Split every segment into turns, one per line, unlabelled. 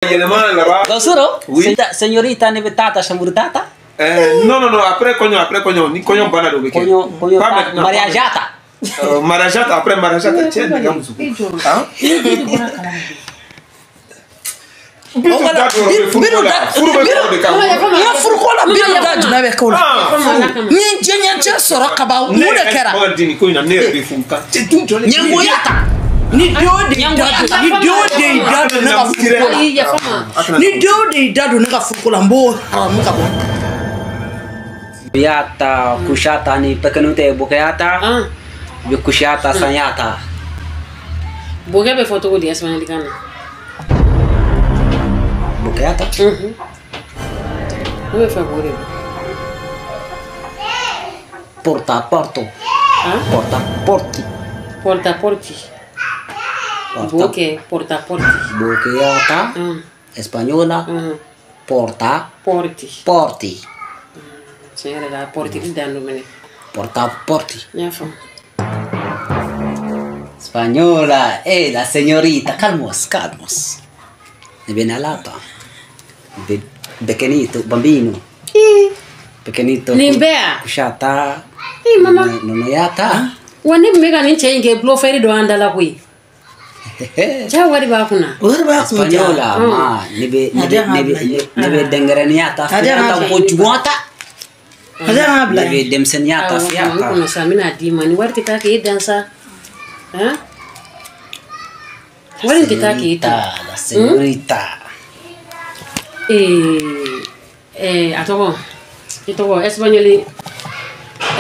Là-bas.
Oui. Señorita Nebetata Shamurtata.
Non, non, non, après Cognon, ni Cognon Banado.
Cognon, Mariajata.
Mariajata, après Mariajata, tiens, les gars, hein?
Ni do de ka fukola mbo haramu ka bo
Yata kushata ni pekenute bokeyata bi kushata sanyata
boke be foto ko di asmani kana
bokeyata
we fa bore
porta porto porta porti
porta porti boke porta porti
bokeyata española porta
porti
porti
señora la porti dando mene
porta porti
ya fa
española la señorita calmos calmos ne viene alata pequeñito bambino pequeñito
nimbea
kushata
mama
no yata
wani mega ni chenge bloferi do andala kui ja wari ba kuna
wari ba kuna
española ma nebe nebe dengereniata fiata ko juata
ada habla
nebe demseniata fiata
ko samina di mani wari ta ke dansa ha wari ta ke
ta la señorita
atogo itogo españoli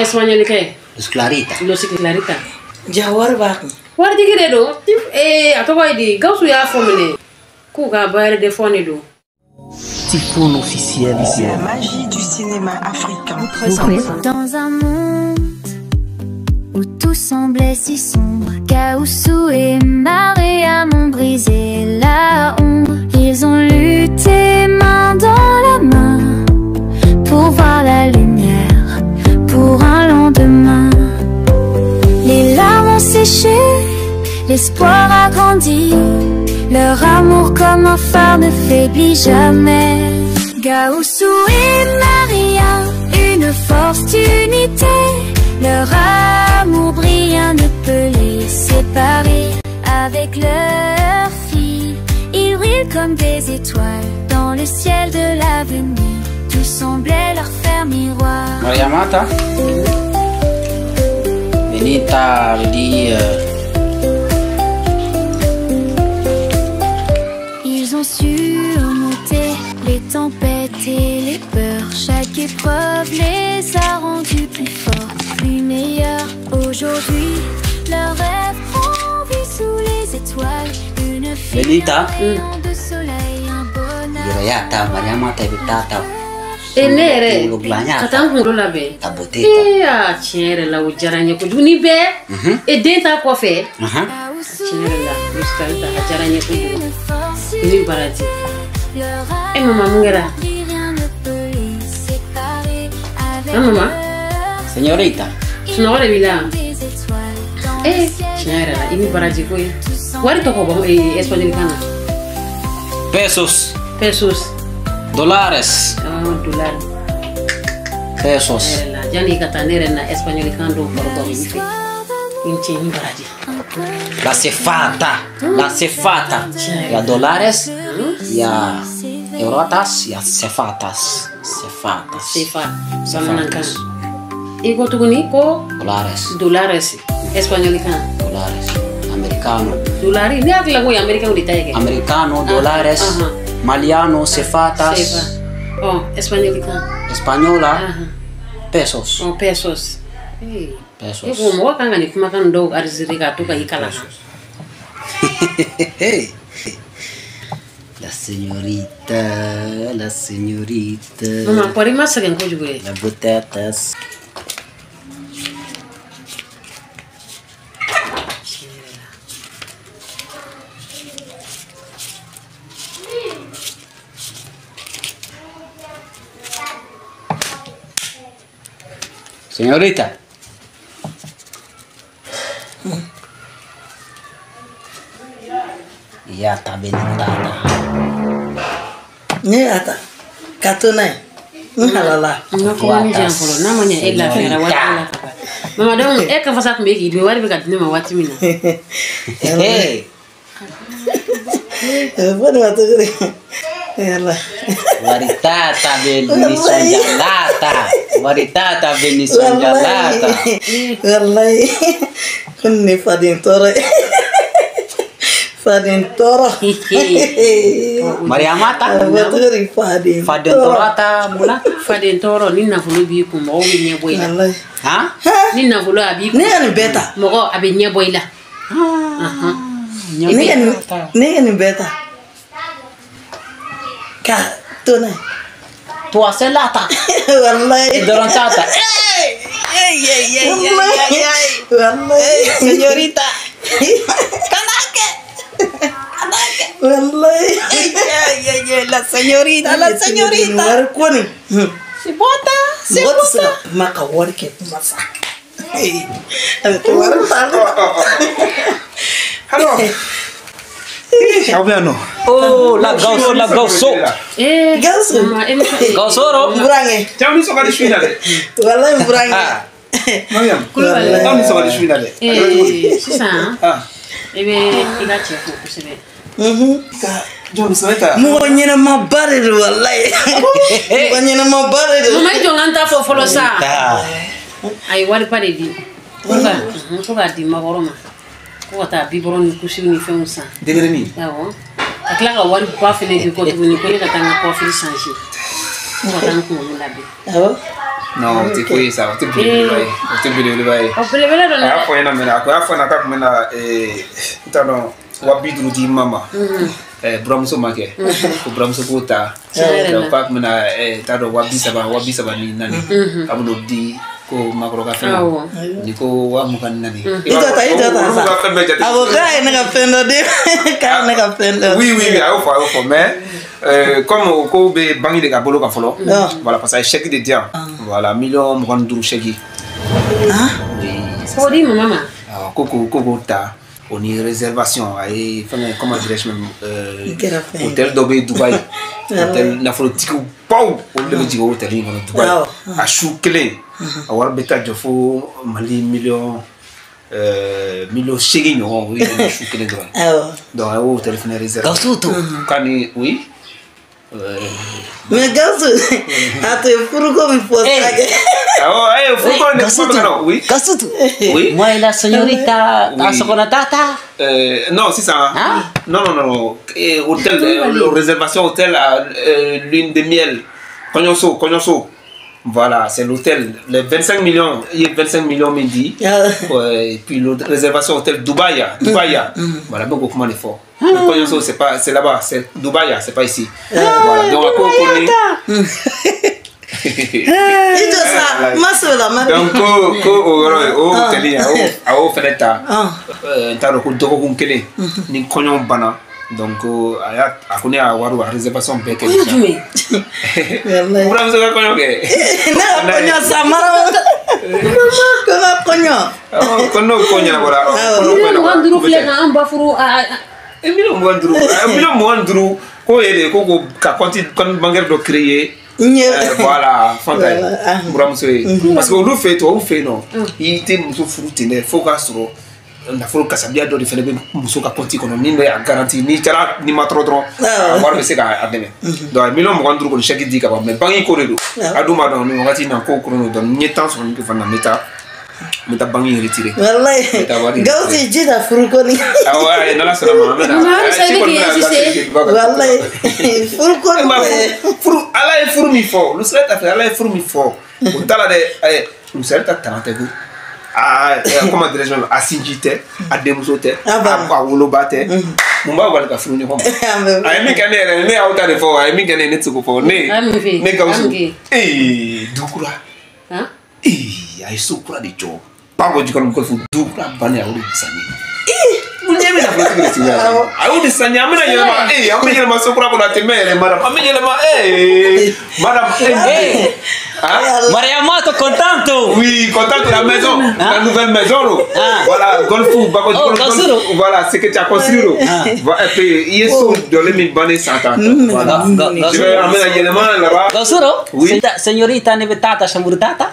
españoli ke
Los Clarita
Los Clarita
ja wari ba
wari digire do atogo idi gawsu ya fomine ku ga bayre de foni do
Tifoun officiel.
La magie du cinéma africain.
Dans un monde où tout semblait si sombre, Gaoussou et Maria m'ont brisé la ombre. Ils ont lutté main dans la main pour voir la lumière, pour un lendemain. Les larmes ont séché, l'espoir a grandi. Leur amour comme un phare ne faiblit jamais. Gaoussou et Maria, une force d'unité. Leur amour brillant ne peut les séparer. Avec leur fille, ils brillent comme des étoiles dans le ciel de l'avenir. Tout semblait leur faire miroir.
Maria Mata, Benita, dit.
Ils ont surmonté les tempêtes et les peurs. Chaque épreuve les a rendus plus forts, plus meilleurs. Aujourd'hui, leur rêve prend vie sous les étoiles. Une fille, un rayon de soleil, un bonheur.
Nere katan kundo labe tiɲɛ la o diyara n ye kojugu ni bɛɛ e den ta kɔfɛ tiɲɛ yɛrɛ la Los Clarita a diyara n ye kojugu ni baraji e mama mun kɛra an mama
señorita
sunɔgɔ de b'i la tiɲɛ yɛrɛ la i ni baraji ko ye wari tɔgɔ bɔ espagnol kan na
pesos
pesos
dólares.
Dollar.
Pesos.
Jani kata ne na espagnol kan do kɔrɔ mi fɛ. N cɛ ni baraji.
La cefata, la cefata. Ya dólares, ya eurotas, ya cefatas, cefatas.
Cefa. Bamanankan. I ko tuguni ko
dólares.
Dólares. Espagnol kan.
Dólares. Americano.
Dolari. Ne hakili la ko ye americain de ta ye kɛ.
Americano, dólares. Maliano, cefatas.
Cefa. Oh, español.
Española. Pesos.
Oh, pesos. Hey.
Pesos.
E ko mɔgɔ kan ka nin kumakan dɔw enregistrer k'a to ka i kalan.
La señorita, la señorita.
Mama, kɔri ma sɛgɛn kojugu ye.
La botatas. Señorita. Ya está bien, tata.
Ne y'a ta ka to n'a ye n halala.
N ka kɔɲɔ jan fɔlɔ n'a ma ɲɛ e lafiyara wari ko la ka ban. Mama donc e ka fasa tun bɛ k'i dimi wari bɛ ka di ne ma waati min na.
Fɔ ne ma cogo di? Yala.
Waritata be nisɔndiyalata. Waritata be nisɔndiyalata.
Wallahi. Ko nin ye faden tɔɔrɔ ye. Faden tɔɔrɔ.
Mariamata.
Cogo di faden
Faden tɔɔrɔ ta mulata.
Faden tɔɔrɔ ni nafolo b'i kun mɔgɔw bɛ ɲɛ bɔ i la.
Wallahi.
Han?
Ni nafolo a b'i kun.
Ne ka nin bɛɛ ta.
Mɔgɔ a bɛ ɲɛ bɔ i la.
Ne ka nin bɛɛ ta. Ka to n'a ye.
Toi c'est lata.
Wallahi.
Dɔrɔn t'a ta.
Wallahi.
Señorita.
Wallahi.
La señorita, la señorita.
Wari ko nin.
Se bota, se
Mɔgɔ tɛ se
bota.
ka kuma ka wari kɛ kuma sa. A bɛ to wari ta la.
Alors, aw bɛ yan nɔ.
Oh la Gawusu la Gawusu.
Eh,
Gawusu.
mama e bɛ
Gawusu ro.
N burankɛ.
Cɛ aw ni sɔgɔma ni su in na dɛ.
Wallahi n burankɛ.
Mariam,
Kulubali.
aw ni sɔgɔma ni su in na dɛ.
Eh, sisan
Ah,
e bɛ i ka cɛ fo kosɛbɛ.
ka jɔn sɛbɛ ta.
Mɔgɔ ɲɛnamaba de don wallahi. Mɔgɔ ɲɛnamaba de don.
Mama i jɔ n ka n ta fɔ fɔlɔ sa.
Ta.
A ye wariba de di. Ko k'a di makɔrɔ ma. Ko ka taa bibɔrɔ ni kusiw ni fɛnw san.
Denkɛrɛnin.
Awɔ. Ka tila ka wariba fɛnɛ di kɔ tuguni ko ne ka taa n ka coiffure changer. Ko ka taa n kunkolo labɛn.
Awɔ.
Non, o tɛ ko ye sa, o tɛ belebeleba ye. O tɛ belebeleba ye.
O belebele dɔ
A y'a
la dɛ.
fɔ n ɲɛna mɛnɛ, a ko a y'a fɔ n ɲɛna k'a tun bɛ na n t'a dɔn 50 000 di ma ma. Buramuso ma kɛ. Ko buramuso k'o ta.
Tiɲɛ yɛrɛ la.
Donc k'a tun bɛ na n t'a dɔn 30 000 34 k'a bɛn'o di ko makɔrɔ ka fɛn ma.
Awɔ.
Ni ko 24 000.
I jɔ ta i jɔ ta
Olu
sa.
ka fɛn bɛɛ jate.
A ko k'a ye ne ka fɛn dɔ di. K'a ye ne ka fɛn dɔ di.
Oui, a y'o fɔ, a y'o fɔ, mais comme o ko bɛ banque de ka bolo kan fɔlɔ. Voilà, parce que a ye chèque de di yan. Voilà, 25 000 000 chèque. Oui.
K'o di mama ma.
Awɔ, ko k'o ta o ni réservation a ye fɛngɛ, comment dirais-je même,
Kɛra fɛn ye.
hôtel dɔ bɛ yen Dubaï, hôtel nafolotigiw baw olu de bɛ jigin o hôtel in kɔnɔ Dubaï. A su kelen a wari bɛ taa jɔ fo Mali 8 000 000 ɲɔgɔn, o ye su kelen dɔrɔn ye. Donc a y'o hôtel fana réservé.
Gawusu to.
K'a ni oui.
Mais Gawusu, a tun ye furuko min fɔ sa kɛ.
Awɔ, a ye furuko in de kuma bɛ ka na, oui.
Gawusu to.
Oui.
Moi et la señorita
Oui.
a sokɔnɔ tata.
Non, c'est ça.
Hein?
Non, non, non, non. Et hôtel, réservation hôtel à lune de miel. Kɔɲɔso, kɔɲɔso. Voilà, c'est l'hôtel. Les 25 millions, il y a 25 millions midi. Ouais, et puis l'autre réservation hôtel Dubaï, Dubaï. Voilà, donc comment les fort. Le kɔɲɔso, c'est pas, c'est là-bas, c'est Dubaï, c'est pas ici. Voilà, donc à quoi on connaît.
I jɔ sa, n ma sɛbɛ la ma.
Donc ko o yɔrɔ ye, o hôtel in, a y'o fɛnɛ ta. N t'a dɔn ko dɔgɔkun kelen ni kɔɲɔ banna, donc a y'a a ko ne y'a wari a réservation bɛɛ kɛ.
Kɔɲɔ jumɛn?
Wallahi.
Buramuso ka kɔɲɔ kɛ.
Ne ka kɔɲɔ sa mara. Ko n ka kɔɲɔ.
Awɔ, ko n'o ko ɲɛnabɔra, ko n'o ko
25 000
ɲɛnabɔra
filɛ ka an ba furu a
25 000 000, 25 000 000 ko ye de ko ka compte bancaire dɔ créer.
N ye.
Voilà, fanta ye
Voilà, ah.
buramuso ye, parce que olu fɛ yen, tubabuw fɛ yen nɔ, i tɛ muso furu ten dɛ, fo k'a sɔrɔ nafolo kasabiya dɔ de fana bɛ muso ka compte kɔnɔ min bɛ a garantie n'i taara n'i ma tɔɔrɔ dɔrɔn a wari bɛ se k'a dɛmɛ. Donc a ye 25 000 000 kɔni chèque di ka ban, mais banque ko de don, a dun b'a dɔn nin wagati in na ko kɔnɔ don. N ye temps sɔrɔ nin fana na, n bɛ taa banque in retirer.
Wallahi.
N bɛ taa wari
Gawusu i jija furuko nin.
Awɔ, ayi, n'Ala sɔnna ma, an bɛ na.
Mama, halisa i bɛ k'i insister.
Wallahi. Furuko
E
nin
ma
tɛ.
furu, Ala ye furu min fɔ, Lusirata fɛ, Ala ye furu min fɔ, o t'a la dɛ. Lusirata tana tɛ koyi. Aa, comment dirais-je même, a sinji tɛ, a denmuso tɛ,
A banna.
a woloba tɛ. Mun b'a bali ka furu ɲɔgɔn ma?
An bɛ.
A ye min kɛ ne yɛrɛ, ne y'aw ta de fɔ, a ye min kɛ ne ye, ne tɛ se k'o fɔ ne.
A ye mun f'e ye?
Ne Gawusu.
A ye mun k'e ye?
Ee, du kura.
Han?
Ee, a ye so kura de jɔ Banko Jikɔrɔni Golf, du kura bannen, a y'o de san ne ye. bɛ nafolotigi de sigi a y'o de san an bɛna yɛlɛma an bɛ yɛlɛma so kura kɔnɔ a tɛ mɛn yɛrɛ madame an bɛ yɛlɛma madame
Mariamato contento.
Oui, content de la maison, la nouvelle maison. Voilà, golf, voilà, ce que tu as construit. Et puis, il est sous de l'emi santa. Voilà. Je vais ramener la yɛlɛma là-bas.
Oui. Señorita ne betata chamurtata?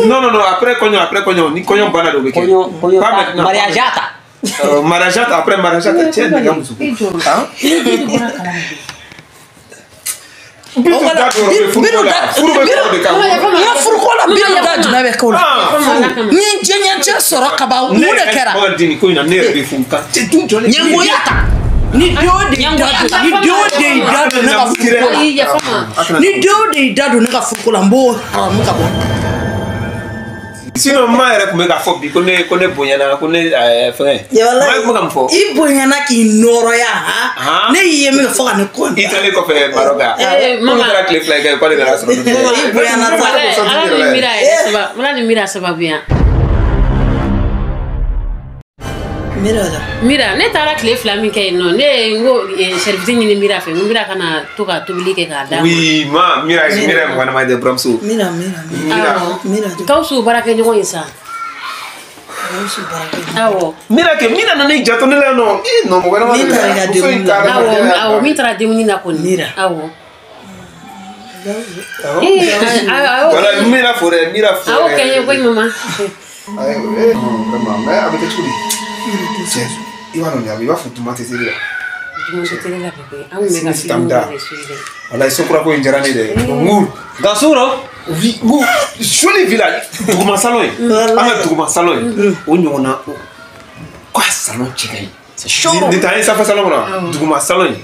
Non, non, non, après cognon, ni cognon banana do.
Cognon, mariajata.
Mariajata, après mariajata, tiens, les gars, hein? Sinon, moi, je vais faire bi bonyana ko ne fɛngɛ. Ma kuma ka mun fɔ?
I bonyana k'i nɔrɔya han. Ne y'i ye min kɛ fo ka ne kɔntan.
I taalen kɔfɛ Maroc a.
Mama
taara tile 2 kɛ k'ale nana sɔrɔ.
I bonyana sa.
Ala ni Mira sababu ya.
Mira da.
Mira ne taara tile 2 min kɛ yen nɔ ne ye n ko service ɲini Mira fɛ n ko Mira kana to ka tobili kɛ k'a d'a ma.
Oui ma Mira Mira mɔgɔ ɲɛnama de buramuso.
Mira Mira Mira.
Gawusu baarakɛɲɔgɔn ye sa.
Gawusu baarakɛɲɔgɔn.
Awɔ.
Mira kɛ Mira nana i janto ne la yan nɔ. Ee non mɔgɔ ɲɛnama
de. Min taara i ka denkundi la.
Awɔ min taara denkundi la kɔni.
Mira.
Awɔ.
Awɔ. Voilà Mira fo dɛ Mira fo.
Awɔ kɛ n ye koyi mama.
Ayi vraiment mais a bɛ kɛ cogo di? Cɛ i b'a dɔn nin i b'a fɔ duman tɛ teli la.
Duman tɛ teli la bébé an kun bɛ ka film de suivre.
Walayi so kura ko in diyara ne dɛ. Ngur.
Gasuro.
Oui, ngur joli villa duguma salon ye. An ka duguma salon ye. O ɲɔgɔnna ko a salon cɛ ka ɲi.
C'est chaud.
Nin t'an ye sanfɛ salon kɔnɔ duguma salon ye.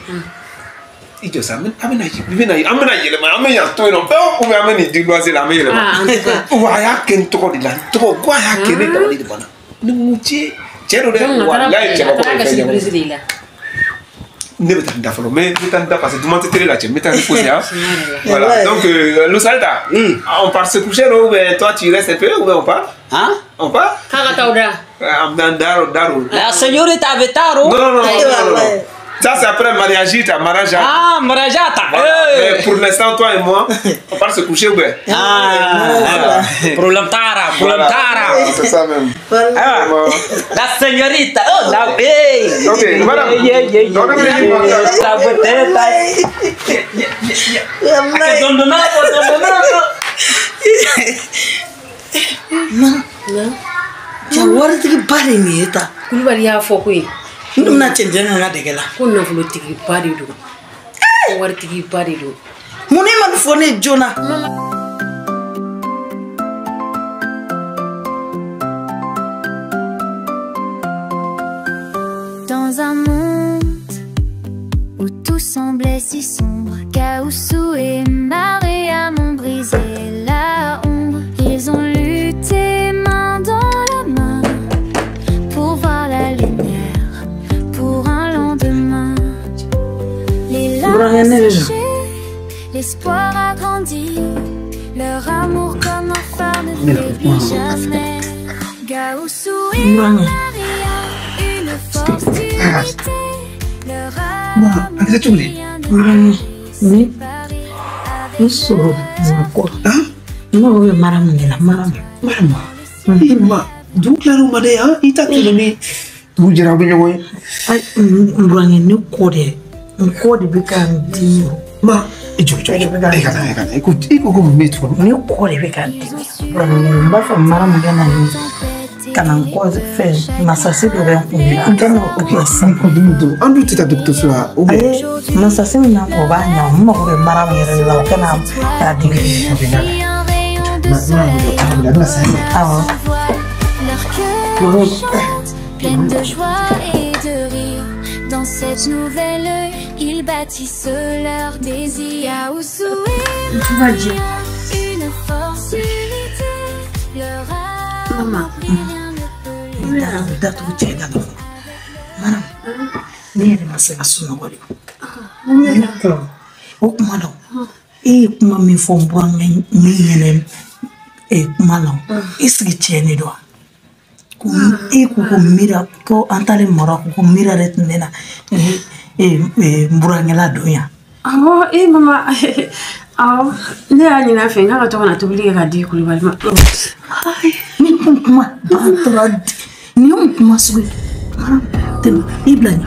I jɔ sa an bɛna yɛlɛma an bɛ yan to yen nɔ pewu ou bien an bɛ nin di luwanse la an bɛ yɛlɛma. Wa a y'a kɛ n tɔgɔ de la n tɔgɔ ko a y'a kɛ ne dabali de banna. Ne ko cɛ. Cɛ don dɛ walayi cɛbakɔrɔ ye fɛn ɲɛnama. Ne bɛ taa n da fɔlɔ mais n bɛ taa n da parce que duman tɛ télé la cɛ n bɛ taa n poser hein. Voilà donc Lousalta on part se coucher ou bien toi tu restes un peu ou bien on part?
Hein?
On part?
K'a ka taa o da.
An bɛ taa daro.
La señorita Betaro.
Non non non non. Ça, c'est après mariagita, mariage.
Ah, mariagata.
Voilà. Mais pour l'instant, toi et moi, on part se coucher ou bien?
Ah, problème tara, problème tara.
C'est ça même.
Voilà. La señorita, oh, la hey.
Ok, voilà.
La botella.
Non. Ja waritigi ba de nin ye tan.
Kulubali y'a fɔ koyi.
N dun bɛna cɛncɛn kɛ n ka dɛgɛ la.
Ko nafolotigi ba de don. Ko waritigi ba de don.
Mun ne ma nin fɔ ne ye joona?
Dans un monde où tout semblait si sombre, Gaoussou et Mariam ont brisé la ombre. Ils ont lutté main dans la main pour voir la lumière, pour un lendemain. Les larmes séchées, l'espoir a grandi, leur amour comme un phare ne faiblit jamais. Gaoussou et Mariam, une force d'unité, leur amour rien ne séparé.
Ne sɔrɔ kɔ. N mago bɛ mara mun de la mara
Mara ma. Dugu tilar'o ma dɛ han i t'a kelen ni dugu jɛra aw bɛ ɲɔgɔn ye.
Ayi n burankɛ ne kɔ dɛ n kɔ de bɛ ka n dimi.
Ma i jɔ jɔ jɔ e ka na e ka na i ko mun bɛ yen tuguni.
Ne kɔ de bɛ ka n dimi. Burankɛ n b'a fɛ mara mun ka na ni ka na n kɔ fɛ masasi dɔ bɛ n kun na. N ka na o kɛ sisan.
An dun tɛ taa dɔgɔtɔrɔso la ou bien.
Ayi masasi min na o b'a ɲa n mago bɛ mara min yɛrɛ de la o ka na k'a digi. Awɔ.
Leur cœur chante, pleine de joie et de rire. Dans cette nouvelle, ils bâtissent leur désir. Gaoussou et Maria, une force unité. Leur amour, rien ne peut les
Datugu cɛ da dɔrɔn. Mara ne yɛrɛ ma se ka sunɔgɔ de. O kuma la e ye kuma min fɔ n burankɛ min ɲɛnɛ kuma la i sigi tiɲɛ de don wa? Ko e ko ko Mira ko an taalen Maroc ko Mira de tun bɛ na n burankɛla don yan.
Awɔ e mama awɔ ne y'a ɲini a fɛ n k'a ka to ka na tobili kɛ k'a di Kulubali ma.
Ni kun kuma an tora ni mun kuma sugu ye. Tɛmɛ i bila ɲɛ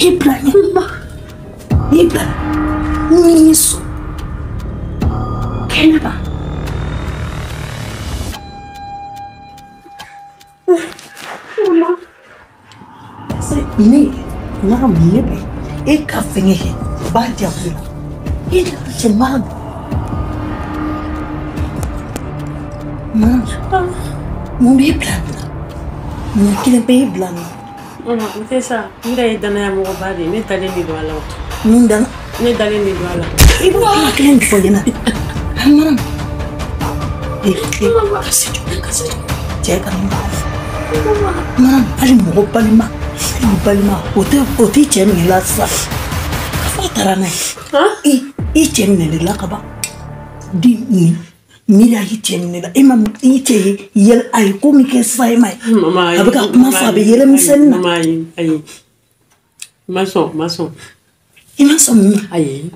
i bila ɲɛ i bila ni so kɛnɛ kan. Ne n'a mun bɛ e ka fɛngɛ kɛ o b'a diyagoya e cɛ mara mara mun b'e bila nin na mun kelen bɛ e bila nin na.
N tɛ sa n yɛrɛ ye danaya mɔgɔba de ye ne dalen de don a la o.
Mun dana.
Ne dalen de don a la.
I b'o kuma kelen de fɔ ɲɛna mara ka se jɔ ka se jɔ cɛ ka nin mara hali mɔgɔ balima. I balima o tɛ cɛ minɛ la sisan ka fɔ a taara n'a ye i cɛ minɛ la ka ban di ni Mira y'i cɛ minɛ la e ma i cɛ ye yɛlɛ a ye ko min kɛ sisan e ma ye a bɛ ka kuma fɔ a bɛ yɛlɛ misɛnnin na.
Ayi ayi ma sɔn ma sɔn.
I ma sɔn mun ma.
Ayi.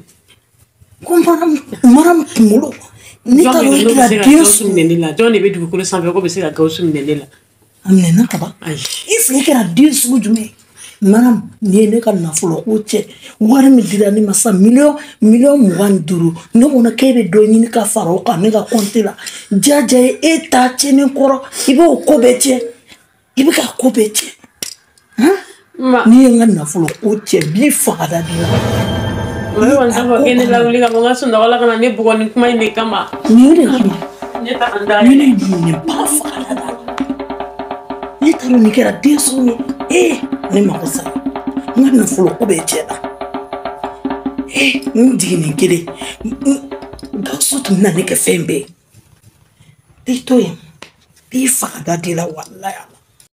Ko mara kunkolo ne t'a dɔn e kɛra den sugu.
Minɛ ne la jɔn de bɛ dugukolo sanfɛ ko bɛ se ka Gawusu minɛ ne la.
A minɛna ka ban. I sigi kɛra den sugu jumɛn ye Maram nin ye ne ka nafolo ko cɛ wari min dira ne ma sisan miliyɔn 25 ne kɔnɔ k'e bɛ dɔ ɲini ka fara o kan ne ka kɔnte la jaja ye e ta tiɲɛnen kɔrɔ i b'o ko bɛɛ tiɲɛ i bɛ ka ko bɛɛ tiɲɛ n'i ye n ka nafolo ko cɛ b'i faga da de la.
Ne kɔni t'a fɔ k'e ne lawuli ka bɔ n ka sunɔgɔ la ka na ne bugɔ nin kuma in de kama.
Nin de kama.
Ne ta n da
yɛrɛ. Ne nin ba faga da la. Ne t'a dɔn nin kɛra den sugu ye ee ne mako sara n ka nafolo ko bɛɛ tiɲɛna ee n jiginni kelen Gawusu tun bɛna ne kɛ fɛn bɛɛ ye t'i to yen t'i faga da de la walayi.